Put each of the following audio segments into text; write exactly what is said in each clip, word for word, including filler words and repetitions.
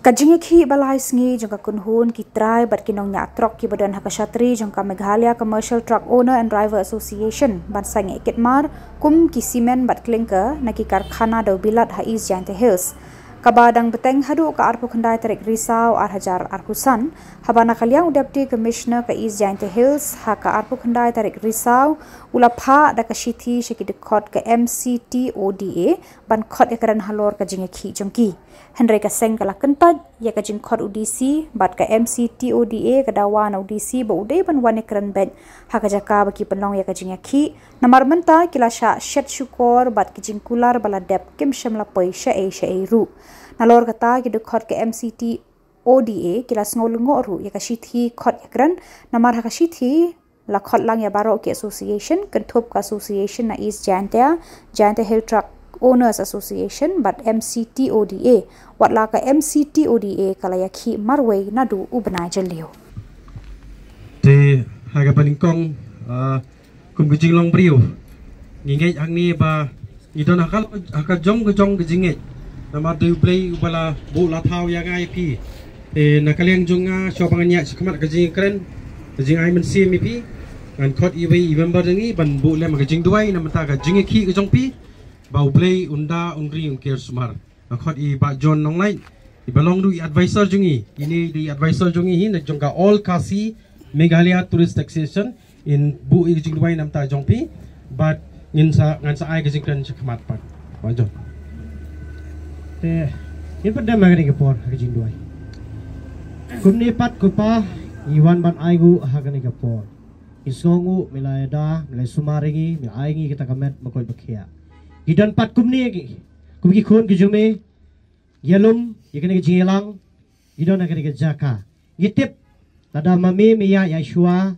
Ka jingïakhih ba lai sngi jong ka kynhun ki trai bad ki nongñiah trok kiba don ha ka shatri jong ka Meghalaya Commercial Truck Owner and Driver Association ban sangeh kit mar kum ki simen bad klinker na ki karkhana dewbilat ha East Jaintia Hills, kaba dang bteng haduh ka arphew khyndai tarik Risaw ar hajar arphew san, haba na ka liang u Deputy Commissioner ka East Jaintia Hills ha ka arphew khyndai tarik Risaw u la phah da ka shithi sha ki dkhot ka M C T O D A ban khot ïakren halor ka jingïakhih jong ki. Hynrei ka seng ka la kyntait ïa ka jingkhot u D C bad ka M C T O D A ka dawa na u D C ba u dei ban wan ïakren beit ha ka jaka ba ki pynlong ïa ka jingïakhih. Namar mynta ki la shah shet shukor bad ki jingkular ba la dep kim shym la poi shaei shaei ruh. Nalor kata ki dkhot ka M C T O D A ki la sngew lyngngoh ruh ïa ka shithi khot ïakren, namar ha ka shithi la khot lang ïa baroh ki association, kynthup ka association na East Jaintia, Jaintia Hill Truck Owners Association bad M C T O D A. Wat la ka M C T O D A ka la ïakhih marwei naduh u bnai Jylliew. Te ha kaba nyngkong, ah, kum ka jinglong briew, ngi ngeit hangne ba ngi don ha ka, ha ka jong ka jong ka jingngeit. Namar dei U Blei uba la buh la thaw ïa nga ïa phi. Te na ka liang jong nga, shuwa ba ngan ïaid shakhmat ka jingkren, ka jingai mynsiem ïa phi, ngan khot iwei i member jong ngi ban buh lem ka jingduwai na bynta ka jingïakhih ka jong phi, ba U Blei un da, un ri, un ker sumar. Nga khot i Bah John Nonglait, iba long ruh i advisor jong ngi. Ine i dei i advisor jong ngi hi na jong ka All Khasi Meghalaya Tourist Association, in buh ïa ka jingduwai na bynta jong phi bad ngin sa, ngan sa ai ka jingkren shakhmat pat. Bah John. Te ngin pat dem ha kane ka por ha ka jingduwai. Kumne pat ko Pa, ngi wan ban ainguh ha kane ka por. Ngi sngewnguh me la ïada, me la sumar ïa ngi, me la ai ngi kata ka met ba koit ba khiah. Ngi don pat kumne ki, kum ki khun ki jong me, ïalum ïa kane ka jingïalang, ngi don ha kane ka jaka. Ngi tip lada ma me me ïaid ïaid shuwa,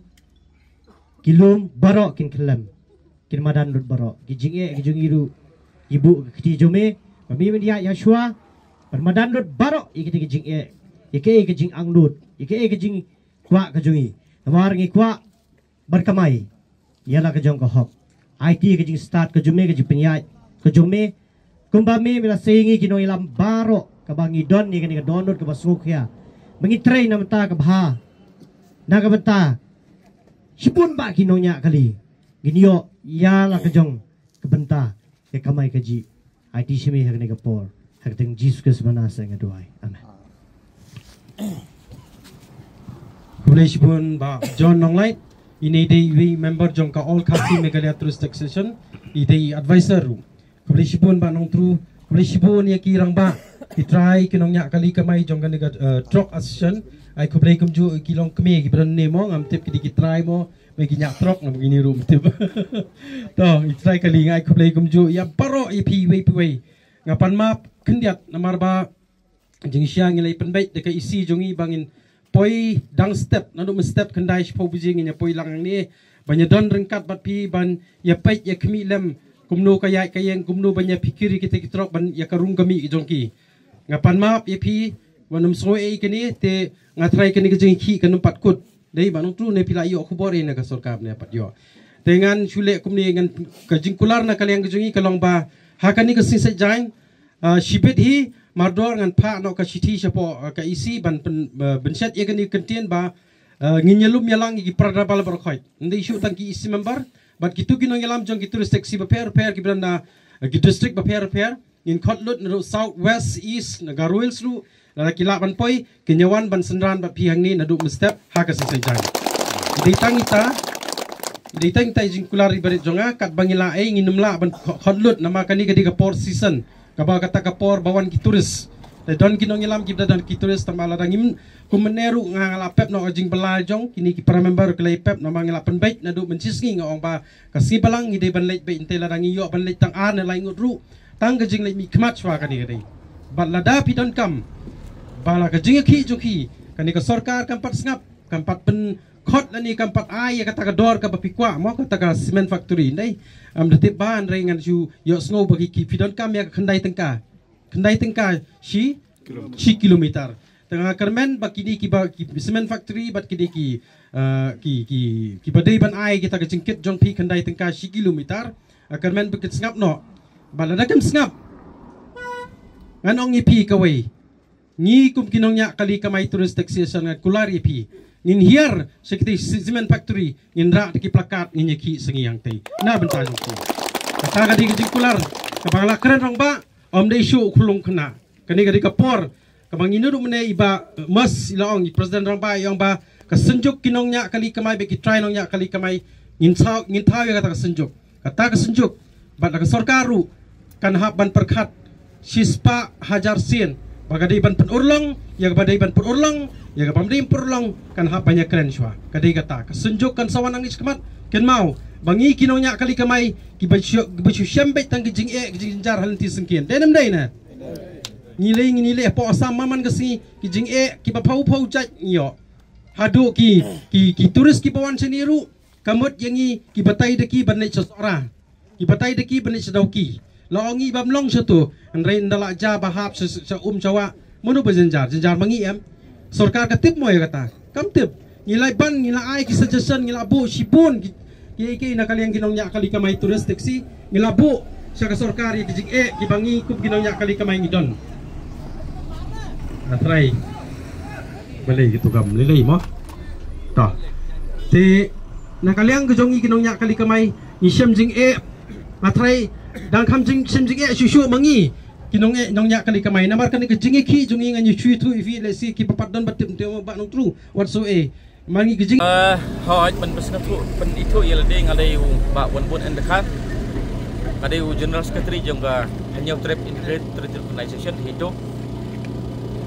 ki lum baroh kin khyllem, kin madan lut baroh. Ki jingeh ki jong ngi ruh, ngi buh ka kti jong me, ma me me ïaid ïaid shuwa, ban madan lut baroh ïa kata ka jingeh, ïa kaei ka jingangnud, ïa kaei ka jingkwah ka jong ngi. Namar ngi kwah ban kamai ïa la ka jong ka hok. Aiti ka jingstad ka jong me, ka jingpynïaid ka jong me. Kumba me me la sei ngi ki nongïalam baroh, kaba ngi don ïa kane ka dohnud kaba sngewkhia, ba ngi trei na bynta ka bha, na ka bynta shibun bah ki nongñiah kali. Ngin ïoh ïa la ka jong ka bynta ïa kamai kajih. Aiti sha me ha kane ka por, ha ka kyrteng Jisu Khrist ba na seng nga duwai. Amen. Khublei shibun Bah John Nonglait. Ine i dei iwei i member jong ka All Khasi Meghalaya Tourist Association. I dei i advisor ruh. Khublei shibun Bah Nongtru. Khublei shibun ïa ki rangbah, ki trai, ki nongñiah kali kamai jong kane ka, eh, truck association. Ai khublei kumjuh ki longkmie kiba don ne mo, ngam tip ki dei ki trai mo, me ki ñiah trok ngam, ngin ïa ruh ym tip. To, i trai kali, nga ai khublei kumjuh ïa baroh ïa phi iwei pa iwei. Nga pan map khyndiat namar ba jingshisha ngi la ïa pynbeit da ka E C jong ngi ba ngin poi dang step, naduh mynstep khyndai shiphew baje ngin ïa poi lang hangne ban ïa don ryngkat bad phi, ban ïa peit ïa khmih lem kumno ka ïaid ka ïeng, kumno ban ïa phikir ïa kita ki trok, ban ïa ka rung ka mih ka jong ki. Nga pan map ïa phi, wat nym sngew ei kane, te nga tharai kane ka jingïakhih kan ym pat kut. Dei Bah Nongtru, ne phi la ïoh khubor, eh, na ka sorkar ne pat ïoh. Te ngan shu leh kumne, ngan, ka jingkular na ka liang ka jong ngi ka long ba ha kane ka Sngi Saitjaiñ, ah, shibit hi mardor ngan phah noh ka shithi shapoh, ah, ka E C ban pyn, ah, pynshet ïa kane ka kyntien ba, ah, ngin ïalum ïalang ïa ki para driver baroh khoit. Ym dei shuh tang ki E C member, bad kito ki nongïalam jong ki tourist taxi bapher bapher kiba don na, ah, ki district bapher bapher. Ngin khot lut naduh South, West, East, na Garo Hills ruh, lada ki lah ban poi, kin ïa wan ban synran bad phi hangne naduh mynstep ha ka Sngi Saitjaiñ. I dei tang ita, i dei tang ita i jingkular iba rit jong nga, katba ngi lah ei ngin ym lah ban kho-, khot lut namar kane ka dei ka por season, kaba kata ka por ba wan ki tourist. Te don ki nongïalam kiba don ki tourist, tangba lada ngim, kum mynne ruh nga, nga la pep noh ka jingbylla jong kine ki para member, ki la ïa pep namar ngi la pynbeit naduh mynshisngi, nga ong ba ka sngi Balang ngi dei ban leit beit, te lada ngi ïoh ban leit tang ar ne lai ngut ruh, tang ka jingleit mihkhmat shuwa kane ka dei. Bad lada phi donkam ba la ka jingïakhih jong phi, kane ka sorkar kam pat sngap, kam pat pynkhot lane kam pat ai ïa kata ka dor kaba phi kwah mo, kata ka cement factory, ym dei? Ym da tip ba, hynrei ngan shu ïohsngew ba ki, ki, phi donkam ïa ka khyndai tyngka. Khyndai tyngka shi, shi kilometer. Te nga kyrmen ba kine kiba, ki cement factory bad kine ki, eh, ki, ki, kiba dei ban ai kita ka jingkit jong phi khyndai tyngka shi kilometer, nga kyrmen ba kin sngap noh. Bad lada kim sngap, ngan ong ïa phi kawei. Ngi kum ki nongñiah kali kamai tourist taxi station ngan kular ïa phi. Ngin hiar sha kitei cement factory, ngin rah da ki plakat, ngin ïakhih sngi hangtei na bynta jong phi. Kata ka dei ka jingkular kaba nga la kren rangbah, ym dei shuh u khyllung khynnah. Kane ka dei ka por kaba ngi naduh mynne i Bah Mas i la ong, i President rangbah i ong ba ka Synjuk ki nongñiah kali kamai bad ki trai nongñiah kali kamai, ngin thaw, ngin thaw ïa kata ka Synjuk. Kata ka Synjuk bad la ka sorkar ruh kan hap ban pyrkhat shispah hajar sien ba ka dei ban pynurlong, ïa kaba dei ban pynurlong, ïa kaba ym dei pynurlong kan hap ban ïakren shuwa. Ka dei kata ka Synjuk kan sa wan nangne shakhmat. Kynmaw ba ngi ki nongñiah kali kamai kiba shu, kiba shu shem beit tang ki jingeh ki jingjynjar ha lynti syngkien. Dei ne ym dei ne? Ngi lei, ngi lei hapoh Assam man man ka sngi ki jingeh kiba phew phew jait ngi ïoh. Haduh ki, ki, ki tourist kiba wan shane ruh ka mut ïa ngi ki batai da ki ban leit sha Sohra, ki batai da ki ban leit sha Dawki. La ong ngi bym long sha tu, hynrei ynda la ja ba hap sha, sha, sha Um sha Wah, mano ba jynjar? Jynjar ma ngi em? Sorkar ka tip mo ïa kata? Kam tip. Ngi la ban, ngi la ai ki suggestion, ngi la buh shibun ki, ki, ki na ka liang ki nongñiah kali kamai tourist taxi. Ngi la buh sha ka sorkar ïa ki jingeh kiba ngi kum ki nongñiah kali kamai ngi don. Nga trai. Balei ki tu kam lei lei mo. Ta. Te na ka liang ka jong ngi ki nongñiah kali kamai ngi shem jingeh. Nga trai, dang kham jing, shem jingeh shuh shuh ma ngi ki nong, eh, nongñiah kali kamai. Namar kane ka jingïakhih jong ngi ngan ïa shu ïathuh ïa phi lehse kiba pat don ba tip, tip Bah Nongtru wat shu eh. Ma ngi ka jing. Eh, hooid, ban pynsngewthuh, pynithuh ïa lade, nga dei u Bah Wanbun N Dkhar. Nga dei u General Secretary jong ka Hynñiewtrep Integrated Tourism Organization, HITO.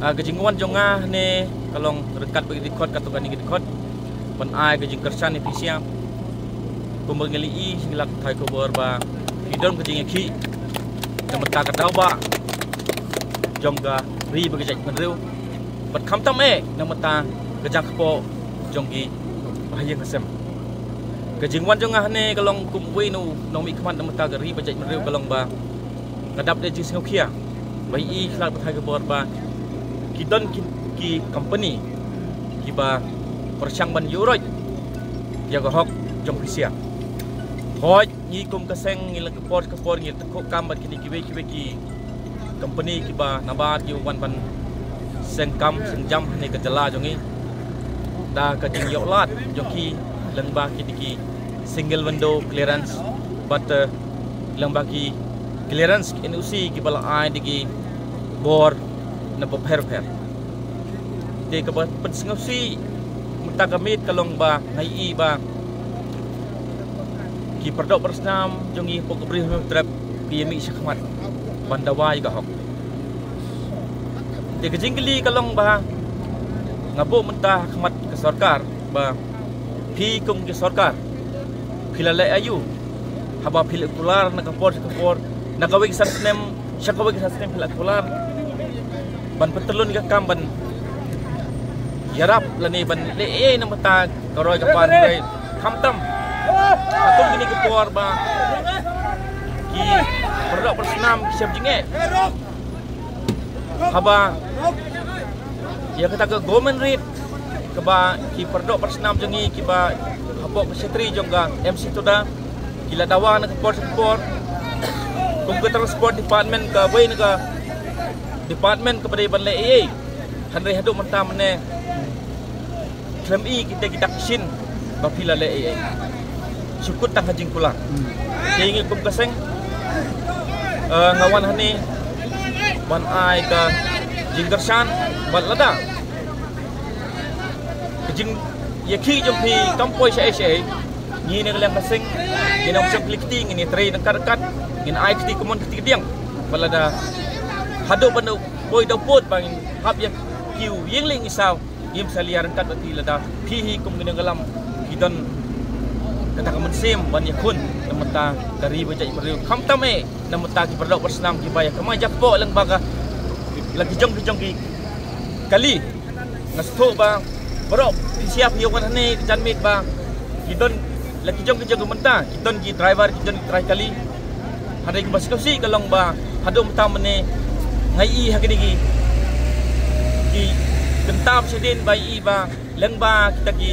Ah, ka jingwan jong nga ne ka long ryngkat bad ki dkhot, katto katne ki dkhot, ban ai ka jingkyrshan ïa phi sha. Kumba ngi la ïohi, ngi la kynthai khubor ba ki don ka jingïakhih na bynta ka daw ba jong ka ri bad ka jaitbynriew. Bad khamtam eh na bynta ka jingkyrpad jong ki bahaïing hasem. Ka jingwan jong nga hangne ka long kum uwei na u nongmihkhmat na bynta ka ri bad jaitbynriew, ka long ba nga dap da jingsngewkhia ba ïohi sha la kynthai khubor ba ki don ki, ki company kiba pyrshang ban ïuhroit ïa ka hok jong phi sha. Hooid, ngi kum ka seng ngi la ka por ka por ngi la tyngkhuh kam bad kine kiwei kiwei ki company kiba nabar ki wan ban seng kam seng jam hangne ka jylla jong ngi da ka jingïoh lad jong ki lyngba ki dei ki single window clearance bad, eh, lyngba ki clearance ki N O C kiba la ai da ki bor na bapher bapher. Te kaba pynsngewsih mynta ka miet ka long ba nga ïohi ba ki pyrdoh pyrsnam jong ngi hapoh ka Bri Hynñiewtrep ki ïa mih shakhmat ban dawa ïa ka hok. Te ka jingkylli ka long ba nga buh mynta ha khmat ka sorkar ba phi kum ki sorkar phi la leh aïu haba phi la kular na ka por sha ka por, na kawei ka san snem sha kawei ka san snem phi la kular ban pyntyllun ïa ka kam ban ïarap lane ban leh ei ei na bynta ka roi ka par, hynrei khamtam ha kum kine ki por ba ki pyrdoh pyrsnam ki shem jingeh. Haba ïa kata ka government rate kaba ki pyrdoh pyrsnam jong ngi kiba hapoh ka shatri jong ka M C Tuda ki la dawa na ka por sha ka por. Kum ka transport department kawei na ka department kaba dei ban leh ei ei, hynrei haduh mynta mynne khlem i kita kita ki shin ba phi la leh ei ei. Shu kut tang ha jingkular. Te ngi kum ka seng, eh, nga wan hangne ban ai ka jingkyrshan bad lada ka jingïakhih jong phi kam poi shaei shaei, ngi na ka liang ka seng ngin ym shong kli kti, ngin ïatrei ryngkat ryngkat, ngin ai kti kumon kti kdiang bad lada haduh ban da poi da pud ba ngin hap ïa kiew ïing leit ïing saw. Ngim sa leit ryngkat bad phi lada phi hi kum ki nongïalam ki don kata ka mynsiem ban ïakhun na bynta ka ri bad jaitbynriew, khamtam eh na bynta ki pyrdoh pyrsnam kiba ïa kamai jakpoh lyngba ka la ki jong ki jong ki kali. Nga sngewthuh ba baroh phi sha phi ïa wan hangne ka janmiet ba ki don la ki jong ki jong ki bynta, ki don ki driver, ki don ki trai kali. Hynrei kaba sngewsih ka long ba haduh mynta mynne nga ïohi ha kine ki, ki kyntap shadien ba ïohi ba lyngba kita ki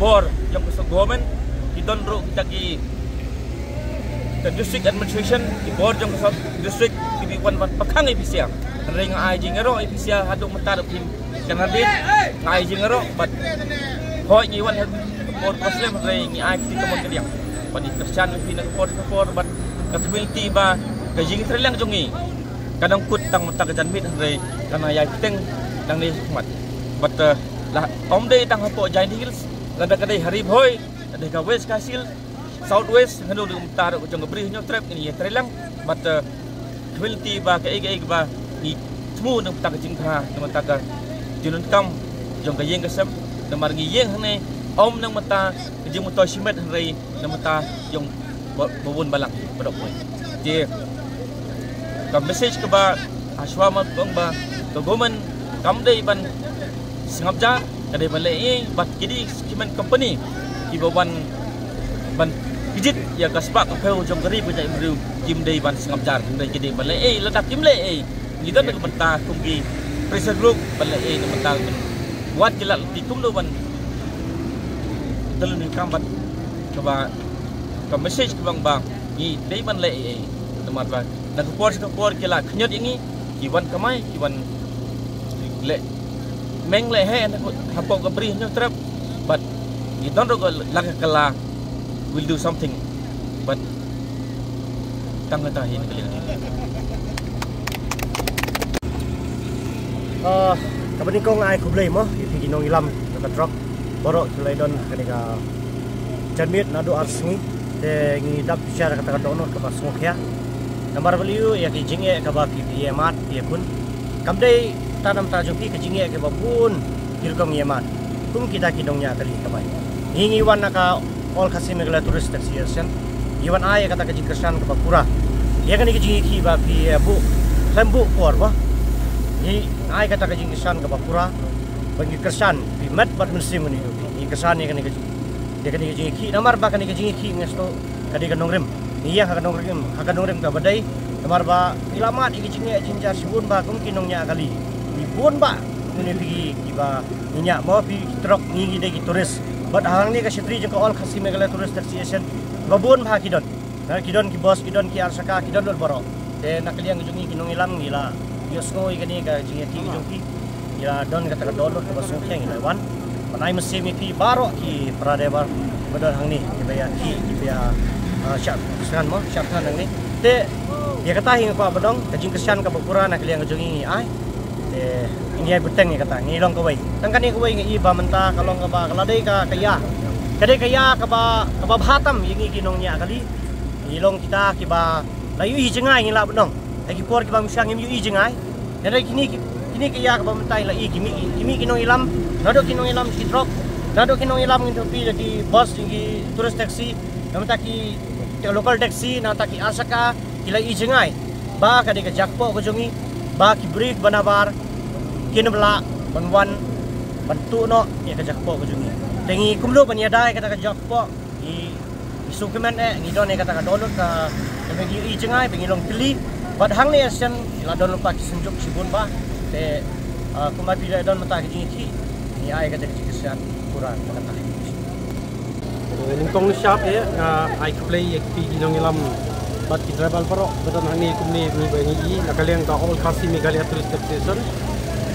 bor jong ka sub government ki don ruh kita ki, ka district administration, ki bor jong ka sub district kiba wan ban pakhang ïa phi sha. Hynrei nga ai jingïaroh ïa phi sha haduh mynta ruh phim kan hadien. Nga ai jingïaroh bad hooid ngi wan ha ka por kaba slem hynrei ngi ai phi ka mon ka diang. Bad ngi kyrshan ïa phi na ka por ka por bad nga thmu lynti ba ka jingïatreilang jong ngi ka nang kut tang mynta ka janmiet hynrei ka nang ïai bteng nangne shakhmat. Bad eh, la ym dei tang hapoh Jaintia Hills, lada ka dei ha Ri Bhoi, ka dei ka West Khasi Hills, South West, hynriew ruh mynta ruh ka jong ka Bri Hynñiewtrep ngi ïatreilang bad eh, thmu lynti ba kaei kaei kaba ngi thmu na bynta ka jingkha, na bynta ka jingdonkam jong ka ïing ka sem, namar ngi ïeng hangne ym na bynta ka jingmyntoi shimet hynrei na bynta jong ba, ba bun balang baroh kawei. Te ka message kaba ha shuwa ma kong ba ka government kam dei ban sngap jar, ka dei ban leh ei bad ki dei ki men company kiba wan ban kjit ïa ka spah ka phew jong ka ri ka jaitbynriew kim dei ban sngap jar, hynrei ki dei ban leh ei, lada kim leh ei ngi don ka bynta kum ki pressure group ban leh ei na bynta ban wad ki lad lynti kumno ban tylli kam bad kaba ka message kaba nga ba ngi dei ban leh ei ei namar ba na ka por sha ka por ki la khñiot ïa ngi, ki wan kamai, ki wan leh meng leh heh na ka, hapoh ka Bri Hynñiewtrep bad ngi don ruh ka la ka kylla, we'll do something bad tang kata hi na ka liang. Ah, kaba nyngkong ai khublei mo ïa phi ki nongïalam ka trok baroh ki la don kane ka janmiet naduh ar sngi. Te ngi dap bishar kata ka dohnud kaba sngewkhia. Namar ba lei ïa ki jingeh kaba phi phi ïa mad phi ïa khun. Kam dei ta namar ta jong phi ka jingeh kaba bun ki rukom ïa mad. Kum kita ki nongñiah kali kamai. Ngi ngi wan na ka All Khasi Meghalaya Tourist Association. Ngi wan ai kata ka jingkyrshan kaba pura ïa kane ka jingïakhih ba phi ïa buh khlem buh por ba. Ngi ai kata ka jingkyrshan kaba pura. Ba ngi kyrshan phi met bad mynsiem ngi ngi kyrshan ïa kane ka jing ïa kane ka jingïakhih namar ba kane ka jingïakhih ngi sngewthuh ka dei ka nongrim. Ngi ïa ha ka nongrim ha ka nongrim kaba dei namar ba ngi la mad ïa ka jingeh jingjia shibun ba kum ki nongñiah kali. Ngi bun ba ngi ne phi kiba ngi ñiah mo phi ki trok ngi ngi dei ki tourist. Bad hangne ka shatri jong ka All Khasi Meghalaya Tourist Association ba bun ba ki don. Na ki don ki bus, ki don ki arshaka, ki don lut baroh. Te na ka liang jong ngi ki nongïalam ngi la ïohsngew ïa kane ka jingïakhih jong phi. Ngi la don kata ka dohnud kaba sngewkhia ngi la wan ban ai mynsiem ïa phi baroh ki para driver ba don hangne kiba ïakhih kiba ïa, ah, shah sngan mo shah sngan hangne. Te ïa kata hi nga kwah ba dong ka jingkyrshan kaba pura na ka liang jong ngi ngi ai. Te ngi ai bteng ïa kata ngi long kawei. Tang kane kawei ngi i ba mynta ka long kaba ka la dei ka ka ïa. Ka dei ka ïa kaba kaba bha tam ïa ngi ki nongñiah kali. Ngi long kita kiba la ïohi jngai ngi lah ban ong. Ha ki por kiba mynshwa ngim ïohi jngai. Hynrei kine ki kine ki ïa kaba mynta ngi la i ki mih ki mih ki nongïalam. Naduh ki nongïalam ki trok. Naduh ki nongïalam ngin tharai la ki bus ki tourist taxi. Namar ta ki local taxi namar ta ki arshaka ki la i jngai. Ba ka dei ka jaka kpoh ka jong ngi ba ki briew ba nabar kin ba lah ban wan ban tuh noh ïa ka jaka kpoh ka jong ngi. Te ngi kumno ban ïada ïa kata ka jaka kpoh. Ngi, ngi sngewkmen eh, ngi don ïa kata ka dohnud ka, kaba ngi ïohi jngai, ba ngi long tylli. Bad hangne shen, ngi la don lypa ki synjuk shibun ba. Te, ah, kumba phi la don mynta ka jingïakhih, ngi ai kata ka jingkyrshan pura na kata. Te nyngkong nyngshap eh, nga ai khublei ïa phi ki nongïalam bad ki driver baroh ba don hangne kumne ngi ba ngi i na ka liang ka All Khasi Meghalaya Tourist Association.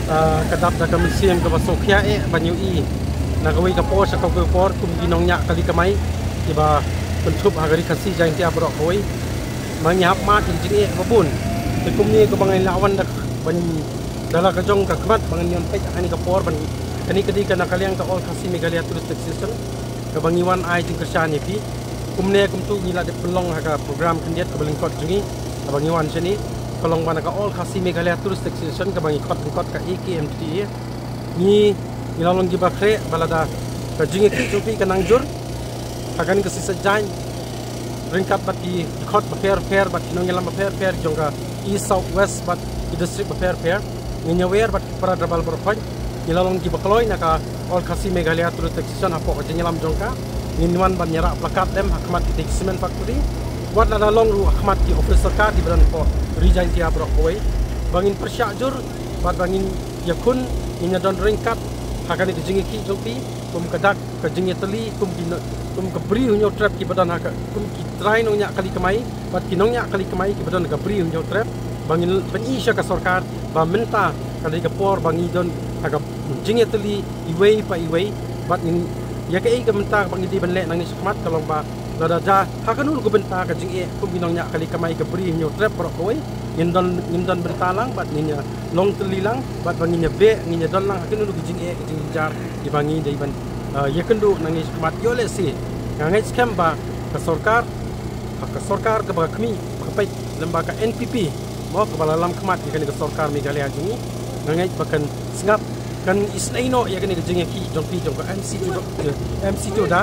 Ah, ka dap da ka mynsiem kaba sngewkhia eh ban ïohi na kawei ka por sha kawei ka por kum ki nongñiah kali kamai kiba kynthup ha ka Ri Khasi Jaiñtia baroh kawei. Ma ngi hap mad ïa ka jingeh kaba bun. Te kumne kaba ngi la wan da ban da la ka jong ka khmat ba ngan ïoh peit ha kane ka por ban kane ka dei ka na ka liang ka All Khasi Meghalaya Tourist Association kaba ngi wan ai jingkyrshan ïa phi. Kumne kumtu ngi la dep pynlong ha ka program khyndiat kaba lyngkot jong ngi kaba ngi wan shane ka long ba na ka All Khasi Meghalaya Tourist Association kaba ngi khot lyngkot ka A K M T A. Ngi ngi la long kiba khreh ba lada ka jingïakhih jong phi ka nang jur ha kane ka shisha jaiñ ryngkat bad ki dkhot bapher bapher bad ki nongïalam bapher bapher jong ka East, South, West bad ki district bapher bapher. Ngin ïawer bad ki para driver baroh khoit. Ngi la long kiba kloi na ka All Khasi Meghalaya Tourist Association hapoh ka jingïalam jong ka. Ngin wan ban ïarah placard lem ha khmat kita ki cement factory. Wat lada long ruh ha khmat ki office sorkar kiba don hapoh Ri Jaiñtia baroh kawei. Ba ngin pyrshah jur bad ba ngin ïakhun ngin ïadon ryngkat ha kane ka jingïakhih jong phi kum ka dak ka jingïatylli kum ki no-, kum ka Bri Hynñiewtrep kiba don ha ka, kum ki trai nongñiah kali kamai bad ki nongñiah kali kamai kiba don ha ka Bri Hynñiewtrep. ba ngin pyni sha ka sorkar ba mynta ka dei ka por ba ngi don ha ka jingïatylli iwei pa iwei, bad ngin ïa kaei ka mynta ba ngi dei ban leh nangne shakhmat ka long ba lada da ha kano ka bynta ka jingeh kum ki nongñiah kali kamai ka Bri Hynñiewtrep baroh kawei, ngin don, ngin don bynta lang bad ngin ïa long tylli lang bad ba ngin ïa beh, ngin ïa don lang ha kano ka jingeh ka jingjynjar kiba ngi dei ban, ah, ïakynduh nangne shakhmat. Ïoh lehse nga ngeit skhem ba ka sorkar, ka sorkar kaba khmih ba ka peit lem bad ka N P P, mo, kaba la lam khmat ïa kane ka sorkar Meghalaya jong ngi, nga ngeit ba kan sngap, kan isynei noh ïa kane ka jingïakhih jong phi jong ka M C Tuda, eh, M C Tuda,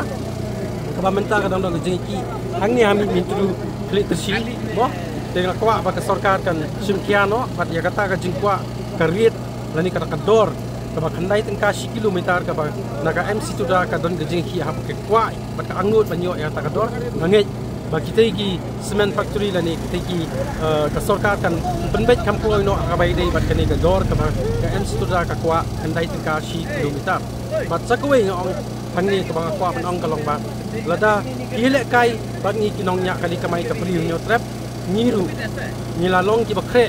kaba mynta ka dang don ka jingïakhih hangne ha Mihmyntdu Khliehtyrshi, mo. Te nga kwah ba ka sorkar kan shim khia noh bad ïa kata ka jingkwah ka rate lane kata ka dor kaba khyndai tyngka shi kilometer kaba na ka M C Tuda ka don ka jingïakhih, haba ka kwah bad ka angnud ban ïoh ïa kata ka dor, nga ngeit ba kitei ki cement factory lane kitei ki, eh, ka sorkar kan pynbeit kham kloi noh ha kaba ïadei bad kane ka dor kaba ka M C Tuda ka kwah khyndai tyngka shi kilometer. Bad sa kawei nga ong hangne kaba nga kwah ban ong ka long ba lada phi lehkai bad ngi ki nongñiah kali kamai ka Bri Hynñiewtrep, ngi ruh ngi la long kiba khreh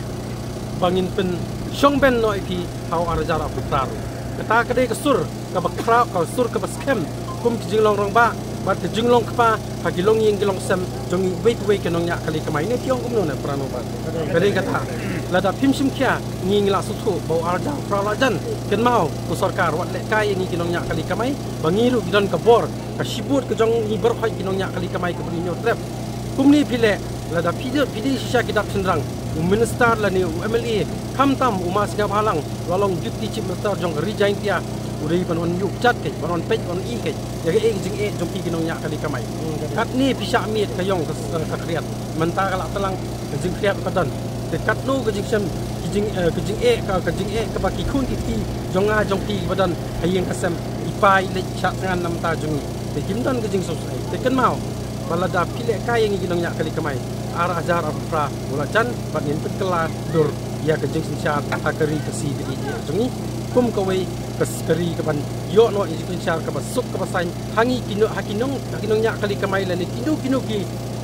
ba ngin pynshong bein noh ïa phi ha u ar hajar arphew phra ruh. Kata ka dei ka sur kaba khraw, ka sur kaba skhem kum ki jinglong rangbah bad ka jinglong kpa ha ki longïing ki longsem jong ngi iwei pa iwei ki nongñiah kali kamai. Ne phi ong kumno ne Prano? Bad ka dei kata, lada phim shim khia ngi, ngi la sngewthuh ba u ar hajar phra la jan. Kynmaw ko sorkar, wat lehkai ïa ngi ki nongñiah kali kamai ba ngi ruh ngi don ka bor, ka shibun ka jong ngi baroh ki nongñiah kali kamai ka Bri Hynñiewtrep. Kumne phi leh, lada phi dei, phi dei shisha ki dap shynrang, u minister lane u M L A, khamtam u Ma Sniawbhalang, la long Deputy Chief Minister jong ka Ri Jaintia, u dei ban wan ïuh jat keiñ, ban wan peit, wan ïohi keiñ ïa kaei ka jingeh jong phi ki nongñiah kali kamai. Katne phi shah miet ka ïong ka, ka khriat, mynta ka la tlang ka jingkhriat ka don. Te katno ka jingshem, ka jing, eh, ka jingeh, ka, ka jingeh kaba ki khun ki kti jong nga jong phi ba don ha ïing ha sem, i pa i leit shah thngan na bynta jong ngi. Te kim don ka jingsngewsynei. Te kynmaw ba lada phi lehkai ïa ngi ki nongñiah kali kamai, ar hajar arphew phra u la jan bad ngin pynkylla dur ïa ka jingsynshar ha ka ri Khasi kaba ïeit jong ngi. Kum kawei ka s-, ka ri kaban ïoh noh ïa ka jingsynshar kaba suk kaba saiñ ha ngi ki no-, ha ki nong, ha ki nongñiah kali kamai lane kino kino ki,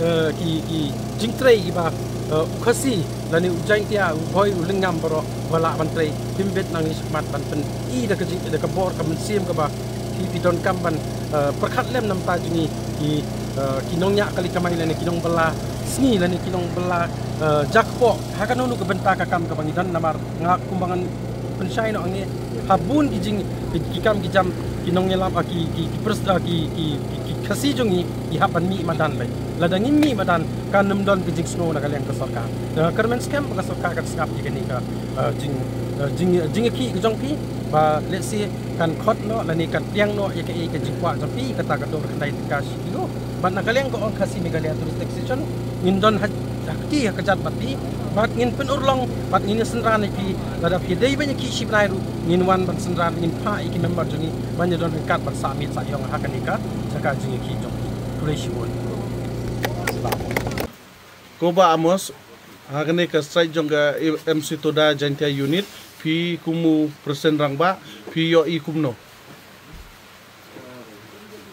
eh, ki, ki jingtrei kiba, eh, u Khasi lane u Jaintia, u Bhoi, u Lyngngam baroh ba lah ban trei. Phim bit nangne shakhmat ban pyni da ka jing, da ka bor ka mynsiem kaba phi, phi donkam ban, eh, pyrkhat lem na bynta jong ngi ki, eh, ki nongñiah kali kamai lane ki nongbylla sngi lane ki nongbylla, eh, jakpoh ha kano kano ka bynta ka kam kaba ngi don. Namar nga kumba ngan pynshai noh hangne, ha bun ki jing, ki, ki kam ki jam ki nongïalam, ah, ki, ki, ki pres-, ah, ki, ki, ki, ki Khasi jong ngi ki hap ban mih madan lei. Lada ngim mih madan kan ym don ka jingsngew na ka liang ka sorkar. Te nga kyrmen skhem ba ka sorkar kan sngap ïa kane ka, ah, jing, ah, jing, jingïakhih ka jong phi ba lehse kan khot noh lane kan pdiang noh ïa kaei ka jingkwah jong phi, kata ka dor khyndai tyngka shi kilo. Bad na ka liang ka All Khasi Meghalaya Tourist Association ngin don ha, ha kti ha kjat bad phi bad ngin pynurlong bad ngin ïa synran ïa phi. Lada phi dei ban ïakhih shi bnai ruh ngin wan ban synran, ngin phah ïa ki member jong ngi ban ïa don ryngkat ban sah miet sah ïong ha kane ka jaka jingïakhih jong phi. Khublei shibun. Ko Bah Amos, ha kane ka strike jong ka M C Tuda Jaintia Unit, phi kum u President Rangbah, phi ïohi kumno?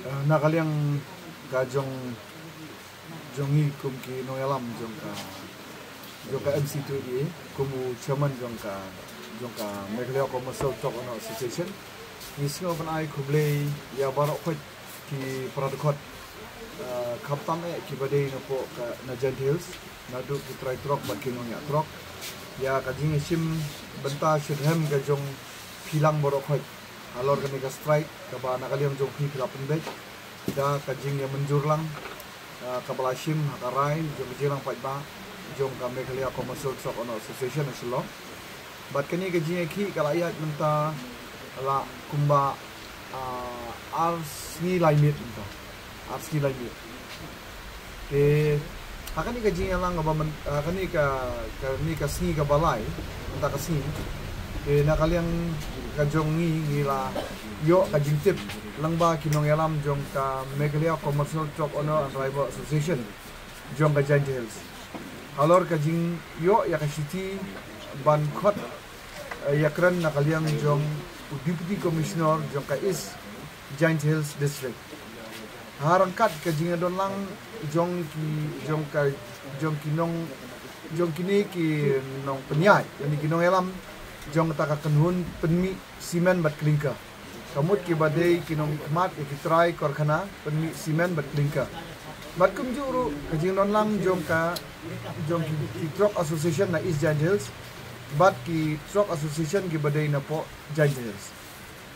Eh, na ka liang ka jong, jong ngi kum ki nongïalam jong ka, jong ka M C Tuda, kum u chairman jong ka, jong ka Meghalaya Commercial Truck Owner Association, ngi sngew ban ai khublei ïa baroh khoit ki para dkhot, eh, khamtam eh kiba dei napoh ka, na Jaintia Hills, naduh ki trai truck bad ki nongñiah truck, ïa ka jingïashim bynta shitrhem ka jong phi lang baroh khoit halor kane ka strike kaba na ka liang jong phi phi la pynbeit da ka jingïamynjur lang, ah, kaba la shim ha ka rai jong ka jingïalang paidbah jong ka Meghalaya Commercial Truck Owner Association ha Shillong. Bad kane ka jingïakhih ka la ïaid mynta la kumba, ah, ar sngi lai miet mynta. Ar sngi lai miet. Te ha kane ka jingïalang kaba myn-, ha kane ka, kane ka sngi kaba lai, mynta ka sngi, te na ka liang ka jong ngi, ngi la ïoh ka jingtip lyngba ki nongïalam jong ka Meghalaya Commercial Truck Owner and Driver Association jong ka Jaintia Hills halor ka jingïoh ïa ka shithi ban khot, eh, ïakren na ka liang jong u Deputy Commissioner jong ka East Jaintia Hills District. Ha ryngkat ka jingïadonlang jong ki, jong ka, jong ki nong, jong kine ki nongpynïaid, ïa kine ki nongïalam jong kata ka kynhun pynmih simen bad klinker. Ka mut kiba dei ki nongkhmat ïa ki trai karkhana pynmih simen bad klinker. Bad kumjuh ruh ka jingdon lang jong ka, jong ki, ki truck association na East Jaintia Hills bad ki truck association kiba dei napoh Jaintia Hills.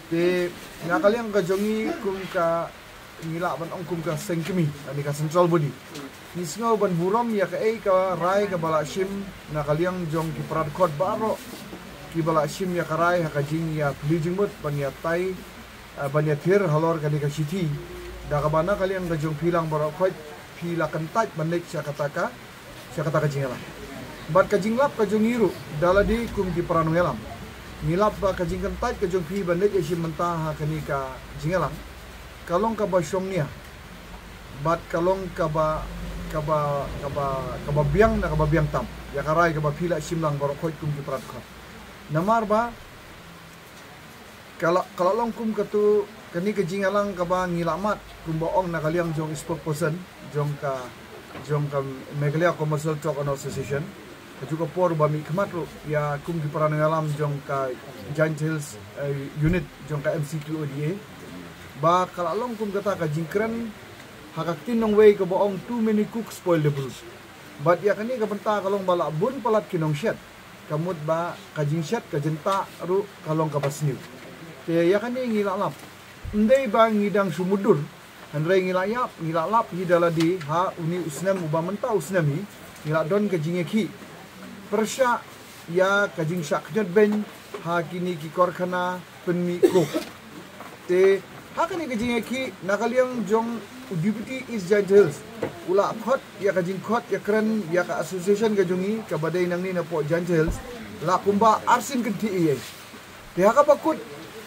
Te na ka liang ka jong ngi kum ka, ngi lah ban ong kum ka seng kmie, ani ka central body, ngi sngew ban burom ïa kaei ka rai kaba la shim na ka liang jong ki para dkhot baroh kiba la shim ïa ka rai ha ka jingïaphylliew jingmut ban ïatai, eh, ban ïathir halor kane ka shithi. Da kaba na ka liang ka jong phi lang baroh khoit phi la kyntait ban leit sha kata ka, sha kata ka jingïalang. Bad ka jinglap ka jong ngi ruh da lade kum ki para nongïalam, ngi lap ba ka jingkyntait ka jong phi ban leit ïashim bynta ha kane ka jingïalang ka long kaba shongnia bad ka long kaba, kaba, kaba, kaba biang na kaba biang tam ïa ka rai kaba phi la shim lang baroh khoit kum ki para dkhot. Namar ba ka la, ka la long kum katu, kane ka jingïalang kaba ngi la mad kumba ong na ka liang jong spokesperson jong ka, jong ka Meghalaya Commercial Truck Owner Association. Ka juh ka por ba mih khmat ruh ïa kum ki para nongïalam jong ka Jaintia Hills, eh, unit jong ka M C T O D A, ba ka la long kum kata ka jingkren ha ka ktien nongwei kaba ong too many cooks spoil the broth. Bad ïa kane ka bynta ka long ba la bun palat ki nongshet. Ka mut ba ka jingshet ka jingtah ruh ka long kaba sniew. Te ïa kane ngi la lap. Ym dei ba ngi dang shu mutdur, hynrei ngi la ïap, ngi la lap hi da lade ha une u snem uba mynta u snem hi ngi la don ka jingïakhih pyrshah ïa ka jingshah khñiot beiñ ha kine ki karkhana pynmih coke. Te ha kane ka jingïakhih na ka liang jong u Deputy East Jaintia Hills u la khot ïa ka jingkhot ïakren ïa ka association ka jong ngi kaba dei nangne napoh Jaintia Hills la kumba arsien kynthih ïa. Te ha kaba kut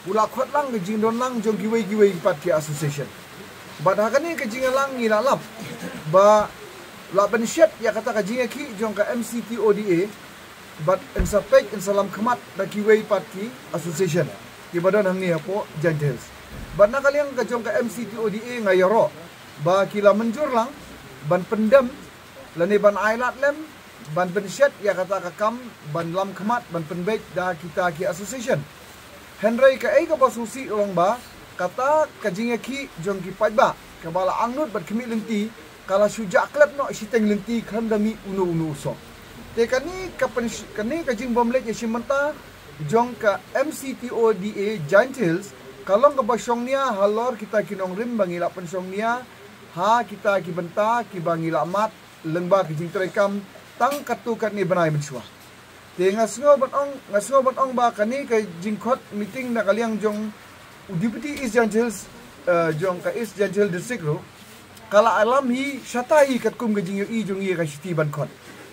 u la khot lang ka jingdon lang jong kiwei kiwei pat ki association. Bad ha kane ka jingïalang ngi la lap ba la pynshet ïa kata ka jingïakhih jong ka M C T O D A bad yn sa peit yn sa lam khmat da kiwei pat ki association kiba don hangne hapoh Jaintia Hills. Bad na ka liang ka jong ka M C T O D A nga ïaroh ba ki la mynjur lang ban pyndem lane ban ailad lem ban pynshet ïa kata ka kam ban lam khmat ban pynbeit da kita ki association. Hynrei kaei kaba sngewsih long ba kata ka jingïakhih jong ki paidbah kaba la angnud bad khmih lynti ka la shu jah klep noh shiteng lynti khlem da mih uno uno u soh. Te kane ka pynsh-, kane ka jingbym leit ïashim bynta jong ka M C T O D A Jaintia Hills ka long kaba shongnia halor kita ki nongrim ba ngi la pynshongnia ha kita ki bynta kiba ngi la mad lyngba ka jingtrei kam tang katto katne bnai mynshuwa. Te nga sngew ban ong, nga sngew ban ong ba kane ka jingkhot meeting na ka liang jong u Deputy East Jaintia Hills, eh, jong ka East Jaintia Hills District ruh ka la ïalam hi shata hi katkum ka jingïohi jong ngi ïa ka shithi ban khot.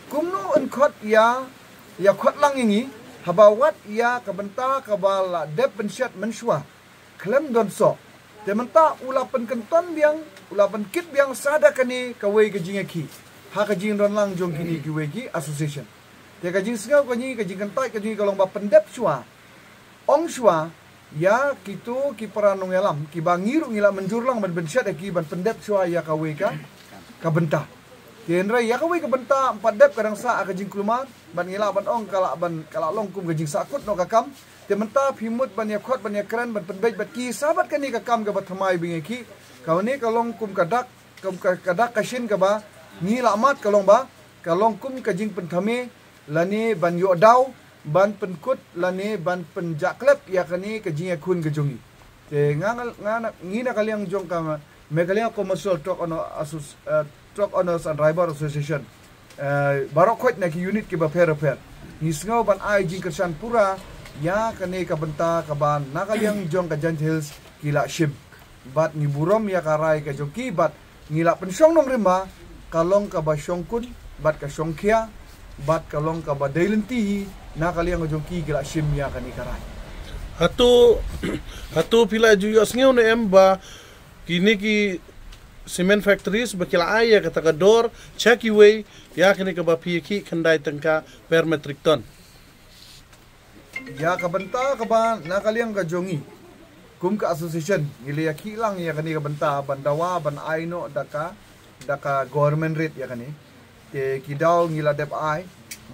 Kumno yn khot ïa, ïa khot lang ïa ngi haba wat ïa ka bynta kaba la dep pynshet mynshuwa khlem don soh. Te mynta u la pynkynton biang, u la pynkit biang sa da kane kawei ka jingïakhih ha ka jingdon lang jong kine kiwei ki association. Te ka jingsngew ka jong ngi, ka jingkyntait ka jong ngi ka long ba pyndep shuwa, ong shuwa ïa kito ki para nongïalam kiba ngi ruh ngi la mynjur lang ban pynshet ïa ki ban pyndep shuwa ïa kawei ka, ka bynta. Te hynrei ïa kawei ka bynta ym pat dep ka dang sah ha ka jingkulmar bad ngi lah ban ong ka lah ban, ka lah long kum ka jingsahkut noh ka kam. Te mynta phi mut ban ïakhot ban ïakren ban pynbeit bad ki sa bad kane ka kam kaba thymmai ba ngi ïakhih. Kane ka long kum ka dak, kum ka, ka dak ka shin kaba ngi la mad ka long ba ka long kum ka jingpynthame lane ban ïoh daw ban pynkut lane ban pynjah klep ïa kane ka jingïakhun ka jong ngi. Te nga, nga, nga, ngi na ka liang jong ka Meghalaya Commercial Truck Owner Associ-, eh, Truck Owners and Driver Association, eh, baroh khoit na ki unit kiba pher bapher, ngi sngew ban ai jingkyrshan pura ïa kane ka bynta kaba na ka liang jong ka Jaintia Hills ki la shim. Bad ngi burom ïa ka rai ka jong ki bad ngi la pynshong nongrim ba ka long kaba shongkun bad ka shongkhia bad ka long kaba dei lynti hi na ka liang ka jong ki ki la shim ïa kane ka rai. Hato, hato phi la ju ïohsngew ne em ba kine ki cement factories ba ki la ai ïa kata ka dor sha kiwei ïa kane kaba phi ïakhih khyndai tyngka per metric ton? Ïa ka bynta kaba na ka liang ka jong ngi kum ka association ngi la ïakhih lang ïa kane ka bynta ban dawa ban ai noh da ka, da ka government rate ïa kane. Te ki daw ngi la dep ai,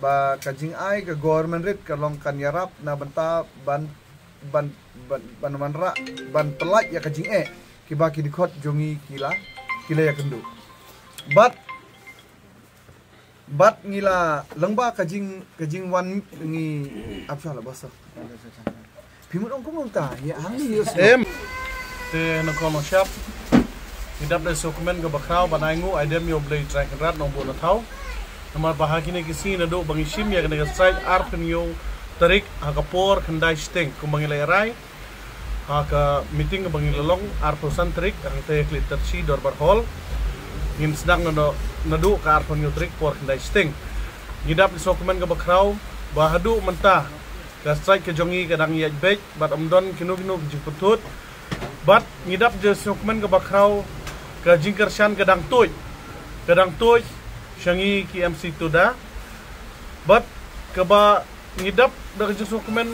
ba ka jingai ka government rit ka long kan ïarap na bynta ban ban ban ban wanrah ban pyllait ïa ka jingeh kiba ki dkhot jong ngi ki la ki la ïakynduh. Bad bad ngi la lyngba ka jing ka jingwan ngi ap sha la basa. Phi mut ong kumno ta ïa hang ni ïa. Em. Te na ko ma shap. Ngi dap da sngewkmen kaba khraw ban ai nguh ai dem ïa U Blei Trai Kynrad Nongbuh Nongthaw. Namar ba ha kine ki sngi naduh ba ngi shim ïa kane ka strike arphew hynñiew tarik ha ka por khyndai shiteng kumba ngi la ïa rai. Ha ka meeting kaba ngi la long arphew san tarik hangta ha Kli Tarshi Dorbar Hall. Ngin sdang naduh naduh ka arphew hynñiew tarik por khyndai shiteng. Ngi dap da sngewkmen kaba khraw ba haduh mynta ka strike ka jong ngi ka dang ïaid beit bad ym don kino kino ki jingpynthut. Bad ngi dap da sngewkmen kaba khraw ka jingkyrshan ka dang tuid. Ka dang tuid sha ngi ki M C Tuda. Bad kaba ngi dap da ka jingsngewkmen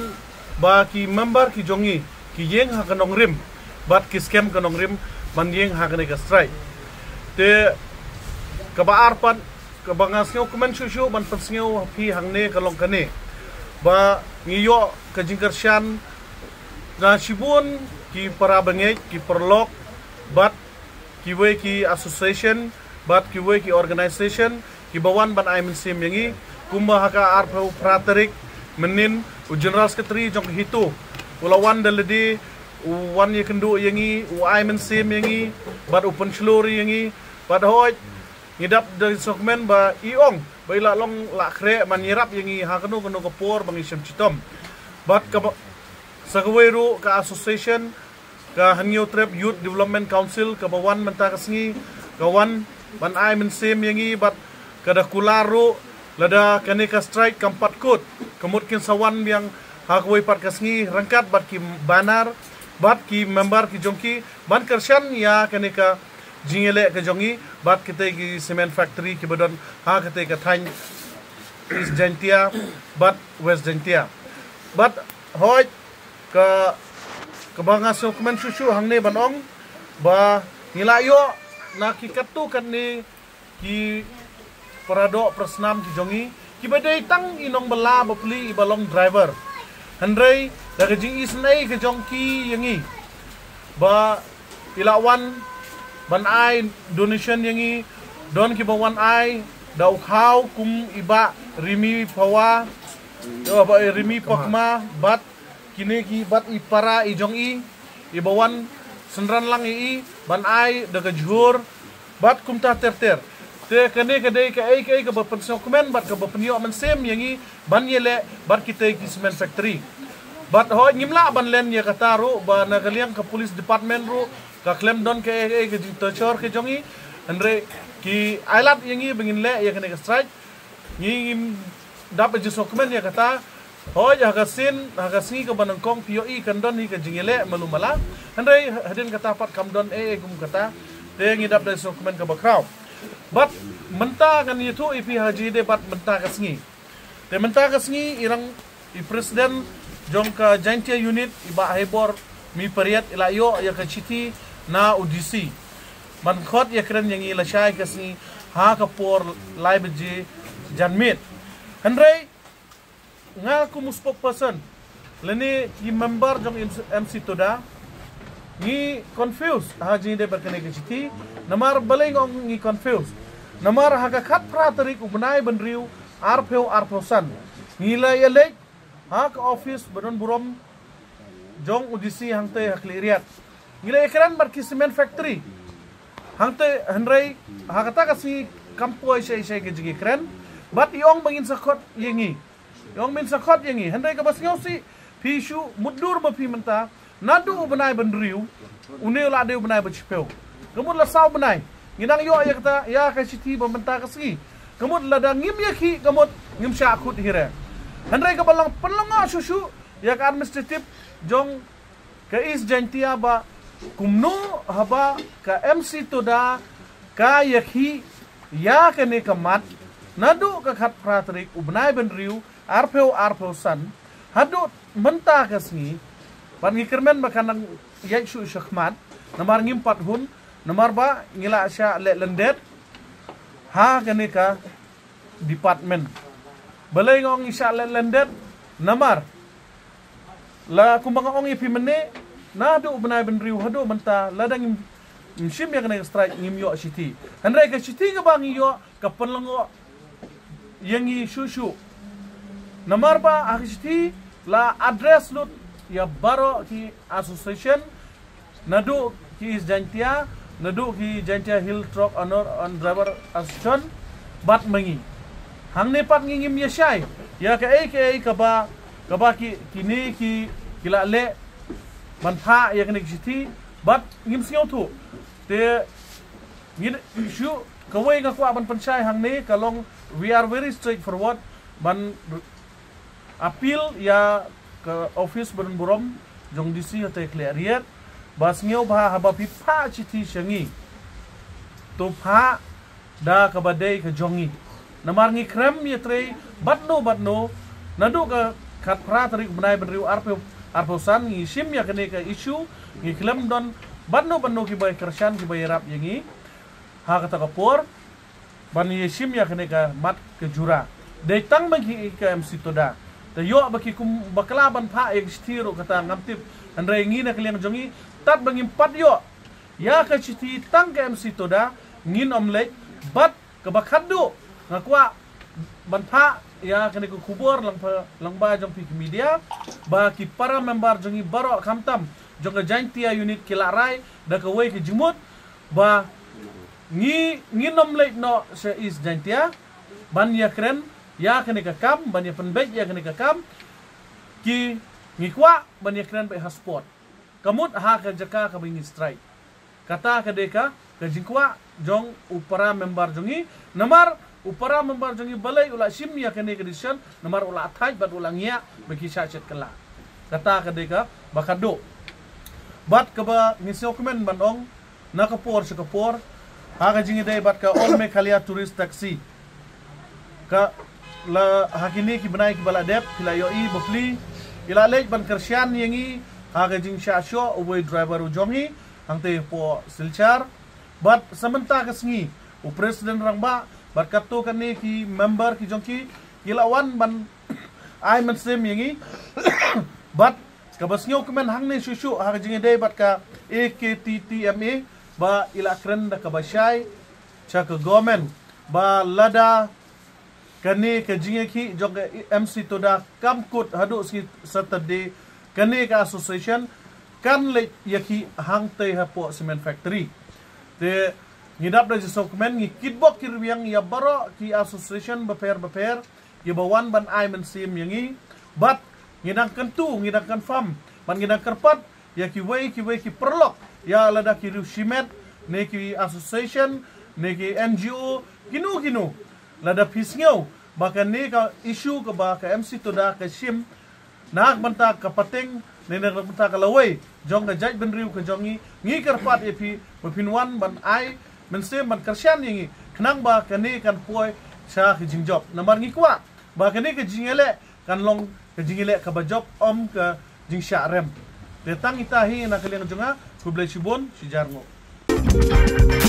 ba ki member ki jong ngi ki ïeng ha ka nongrim bad ki skhem ka nongrim ban ïeng ha kane ka strike. Te kaba ar pat kaba nga sngewkmen shuh shuh ban pynsngew ha phi hangne ka long kane ba ngi ïoh ka jingkyrshan na shibun ki para bangeit, ki paralok bad kiwei ki association bad kiwei ki organisation kiba wan ban ai mynsiem ïa ngi. Kumba ha ka arphew phra tarik mynnin u General Secretary jong ka HITO u la wan da lade, u wan ïakynduh ïa ngi, u ai mynsiem ïa ngi bad u pynshlur ïa ngi. Bad hooid ngi dap da sngewkmen ba i ong ba i la long la khreh ban ïarap ïa ngi ha kano kano ka por ba ngi shem shitom. Bad kaba sa kawei ruh ka association ka Hynñiewtrep Youth Development Council kaba wan mynta ka sngi ka wan ban ai mynsiem ïa ngi bad ka da kular ruh lada kane ka strike kam pat kut ka mut kin sa wan biang ha kawei pat ka sngi ryngkat bad ki banner bad ki member ki jong ki ban kyrshan ïa kane ka jingïaleh ka jong ngi bad kitei ki cement factory kiba don ha kitei ka thaiñ East Jaintia bad West Jaintia. Bad hooid ka kaba nga sngewkmen shuh shuh hangne ban ong ba ngi la ïoh na ki katto katne ki paradoh parasnam ki jong ngi kiba dei tang i nongbylla bapli iba long driver. Hynrei da ka jingisynei ka jong ki ïa ngi ba i la wan ban ai donation ïa ngi, don kiba wan ai da u khaw kum i Bah Rimi Pawa, i Bah Rimi Pakma bad kine ki bad i para i jong i iba wan synran lang ïa i ban ai da ka jhur bad kumta ter ter. Te kane ka dei kaei kaei kaba pynsngewkmen bad kaba pynïoh mynsiem ïa ngi ban ïaleh bad kitei ki cement factory. Bad hooid ngim lah ban len ïa kata ruh ba na ka liang ka police department ruh ka khlem don kaei kaei ka jingtyrshor ka jong ngi. Hynrei ki ailad ïa ngi ba ngin leh ïa kane ka strike. Ngi ngim dap jingsngewkmen ïa kata. Hooid ha ka sien ha ka sngi kaba nyngkong phi ïohi kan don hi ka jingïaleh malu mala. Hynrei hadien kata pat kam don ei ei kum kata. Te ngi dap da sngewkmen kaba khraw. Bad mynta kan ïathuh ïa phi ha jingïadei bad mynta ka sngi. Te mynta ka sngi i rang i president jong ka Jaintia unit i Bah Haibor Mipariat i la ïoh ïa ka shithi na u D C ban khot ïakren ïa ngi lashai ka sngi ha ka por lai baje janmiet. Hynrei nga kum u spokesperson lane ki member jong M C Tuda ngi confuse ha jingïadei bad kane ka shithi. Namar balei nga ong ngi confuse? Namar ha ka khatphra tarik u bnai bynriew arphew arphew san ngi la ïaleit ha ka office ba don burom jong u D C hangtei ha Khliehriat. Ngi la ïakren bad ki cement factory hangtei, hynrei ha kata ka sngi kam poi shai shai ka jingïakren bad i ong ba ngin sa khot ïa ngi. I ong ba ngin sa khot ïa ngi, hynrei kaba sngewsih phi shu mutdur ba phi mynta naduh u bnai bynriew une u la dei u bnai ba shiphew. Ka mut la saw bnai ngi nang ïoh ïa kata ïa ka shithi ba mynta ka sngi. Ka mut lada ngim ïakhih ka mut ngim shah khot hi re. Hynrei kaba long pynlong shuh shuh ïa ka administrative jong ka East Jaintia ba kumno haba ka M C Tuda ka ïakhih ïa kane ka mat naduh ka khatphra tarik u bnai bynriew arphew arphew san haduh mynta ka sngi. Bad ngi kyrmen ba kan nang ïaid shuh shakhmat namar ngim pat hun namar ba ngi la shah leh lyndet ha kane ka department. Balei nga ong ngi shah leh lyndet? Namar la kumba nga ong ïa phi mynne, naduh bnai bynriew haduh mynta, lada ngim, ngim shim ïa kane ka strike, ngim ïoh shithi. Hynrei ka shithi kaba ngi ïoh ka pynlyngngoh ïa ngi shuh shuh. Namar ba ha ka shithi la address lut ïa baroh ki association, naduh ki East Jaintia, naduh ki Jaintia Hill Truck Owner and Driver Association, bad ma ngi. Hangne pat ngi ngim ïa shai ïa kaei kaei kaba, kaba ki, kine ki, ki la leh ban phah ïa kane ka shithi, bad ngim sngewthuh. Te ngi shu, kawei nga kwah ban pynshai hangne ka long, we are very straightforward ban appeal ïa ka office ba don burom jong D C hangtei Khliehriat, ba sngewbha haba phi phah shithi sha ngi, to phah da kaba dei ka jong ngi. Namar ngi khlem ïatrei bad no bad no, naduh ka khatphra tarik bnai bynriew arphew, arphew san ngi shim ïa kane ka issue, ngi khlem don bad no bad no kiba kyrshan kiba ïarap ïa ngi ha kata ka por ban ïa shim ïa kane ka mat ka jura. Dei tang ba ki, ka M C Toda. Te ïoh ba ki kum bakla ban phah ïa ka shithi ruh kata ngam tip. Hynrei ngi na ka liang jong ngi, tad ba ngim pat ïoh ïa ka shithi tang ka M C Toda, ngin ym leit. Bad kaba khatduh nga kwah ban phah ïa kane ka khubor lyngba, lyngba jong phi ki media, ba ki para member jong ngi baroh khamtam jong ka Jaintia unit ki la rai da kawei ka jingmut ba ngi, ngin ym leit noh sha East Jaintia ban ïa kren ïa kane ka kam, ban ïa pynbeit ïa kane ka kam. Ki, ngi kwah ban ïa kren beit ha spot, ka mut ha ka jaka kaba ngi strike. Kata ka dei ka, ka jingkwah jong u para member jong ngi. Namar u para member jong ngi balei u la shim ïa kane ka decision, namar u la thait bad u la ngiah ba ki shah shet kylla. Kata ka dei kaba khatduh. Bad kaba ngi sngewkmen ban ong, na ka por sha ka por, ha ka jingïadei bad ka All Meghalaya Tourist Taxi, ka la, ha kine ki bnai kiba la dep, ki la ïohi bapli, ki la leit ban kyrshan ïa ngi ha ka jingshah shoh uwei u driver u jong ngi hangtei hapoh Silchar. Bad sa mynta ka sngi u president rangbah bad katto katne ki member ki jong ki, ki la wan ban ai mynsiem ïa ngi. Bad kaba sngewkmen hangne shuh shuh ha ka jingïadei bad ka A K T T M A, ba i la kren da kaba shai sha ka government ba lada kane ka jingïakhih jong ka M C Toda kam kut haduh sngi Saturday, kane ka association kan leit ïakhih hangtei hapoh cement factory. Te ngi dap da jingsngewkmen, ngi kitbok kitrwiang ïa baroh ki association bapher bapher kiba wan ban ai mynsiem ïa ngi. Bad ngi dang kyntu, ngi dang confirm bad ngi dang kyrpad ïa kiwei kiwei ki paralok, ïa lada ki riew shimet ne ki association ne ki N G O, kino kino, lada phi sngew ba kane ka issue kaba ka M C Toda ka shim na ka bynta ka pateng ne na ka bynta ka lawei jong ka jaitbynriew ka jong ngi, ngi kyrpad ïa phi ba phin wan ban ai mynsiem ban kyrshan ïa ngi, khnang ba kane kan poi sha ka jingjop. Namar ngi kwah ba kane ka jingïaleh kan long ka jingïaleh kaba jop, ym ka jingshah rem. Te tang ita hi na ka liang jong nga, khublei shibun, shi hajar nguh.